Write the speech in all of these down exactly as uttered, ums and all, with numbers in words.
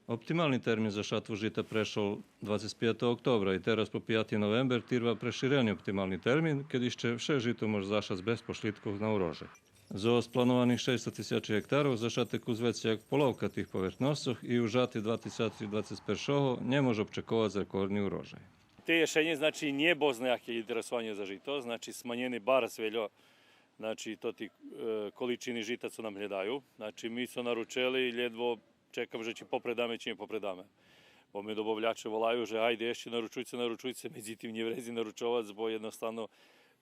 Оптимални термин за шатву жита прешол двацец пиятого октобра и тераз по пияти новембер тирва преширени оптимални термин, кед ище вше жито мож зашац без пошлїдкох на урожай. Зоз планованих шейсто тисячи гектарох зашате кус вецей як половка тих поверхносцох и у жатви два тисячи двацец першого нє мож очековац рекордни урожай. Те єшенє, значи, нє бозна яке интересованє за жито, значи, сманєни барз вельо, значи, тоти, е, количини жита цо нам глєдаю. Значи, ми цо наручели, лєдво чекам же чи попредаме, чи нє попредаме. Бо ми добавляче волаю же: „Гайде, ище наручуйце, наручуйце“, медзитим нє вредзи наручовац, бо єдноставно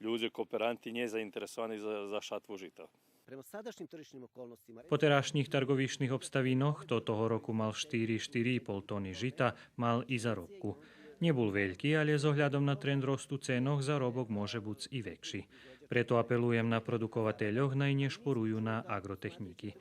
людзе, кооперанти, нє заинтересовани за, за шатву жита. Према садашнїм тржишнїм околносцима... По терашнїх тарґовишних обставинох, хто того року мал штири, штири и пол тони жита, мал и заробку. Нє бул вельки, алє з оглядом на тренд росту ценох заробок може буц и векши. Прето апелуєм на продуковательох най нє шпорую на аґротехнїки.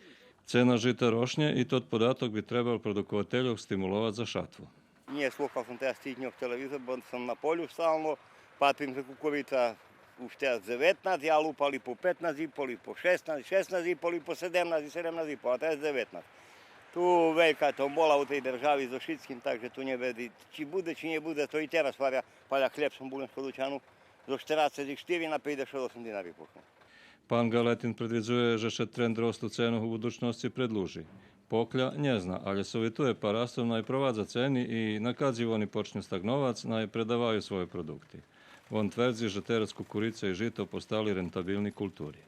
Цена жита рошнє и тот податок би требал продуковательох стимуловац за шатву. Нє слухал сом тераз тих дньох телевизор, бо сом на полю стално, патрим же кукурица уж тераз дзеветнац, я лупал и по петнац и пол, и по шеснац, шеснац и пол, и по седемнац, и седемнац и пол, а тераз дзеветнац. Ту велька томбола у тей держави зо шицким, так же ту нє вредзи, чи будзе, чи нє будзе, то и тераз паля, паля хлєб сом бул нєшка у дучану, зоз штерацец и штири на пейдзешат осем динари пошол. Пан Галетин предвидзує же ше тренд росту ценох у будучносци предлужи. Покля, нє зна, алє совитує парастом най провадза цени и накадзи вони почню стагновац, най предаваю свойо продукти. Вон твердзи же тераз кукурица и жито постали рентабилни култури.